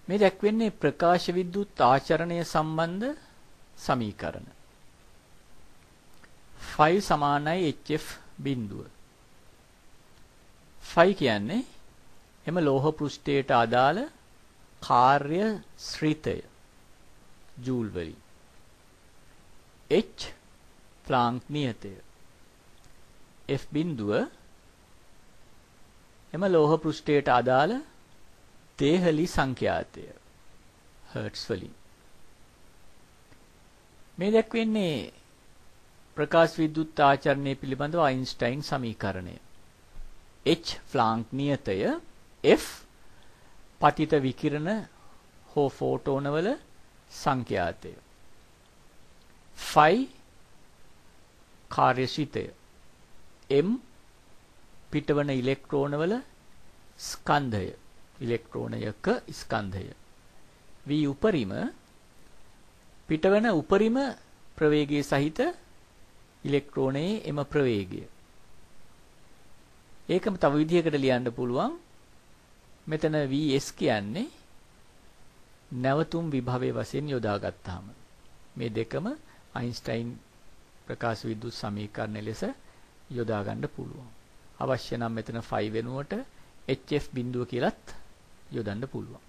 මේ දැක්වෙන්නේ ප්‍රකාශ විද්‍යුත් ආචරණය සම්බන්ධ සමීකරණ. ෆයි සමානයි HF බිඳුව. ෆයි කියන්නේ එම ලෝහ පෘෂ්ඨයට අදාළ කාර්ය ශ්‍රිතය ජූල් වලින්. H Planck නියතය. F බිඳුව එම ලෝහ පෘෂ්ඨයට අදාළ තේහලි සංඛ්‍යාතය හර්ට්ස් වලින්. මේ දැක්වෙන්නේ ප්‍රකාශ විද්‍යුත් ආචරණය පිළිබඳව අයින්ස්ටයින් සමීකරණය. H Planck නියතය, F පතිත විකිරණ හෝ ෆෝටෝනවල සංඛ්‍යාතය. ෆයි කාර්යශිතය. M පිටවන ඉලෙක්ට්‍රෝනවල ස්කන්ධය, ඉලෙක්ට්‍රෝනයක ස්කන්ධය. V උපරිම පිටවන උපරිම ප්‍රවේගය සහිත ඉලෙක්ට්‍රෝනයේ එම ප්‍රවේගය. ඒකම තව විදිහකට ලියන්න පුළුවන්. මෙතන Vs කියන්නේ නැවතුම් විභවයේ වශයෙන් යොදාගත්තාම මේ දෙකම අයින්ස්ටයින් ප්‍රකාශ විද්‍යුත් සමීකරණ ලෙස යොදා ගන්න පුළුවන්. අවශ්‍ය නම් මෙතන 5 වෙනුවට HF බිඳුව කියලත් යොදන්න පුළුවන්.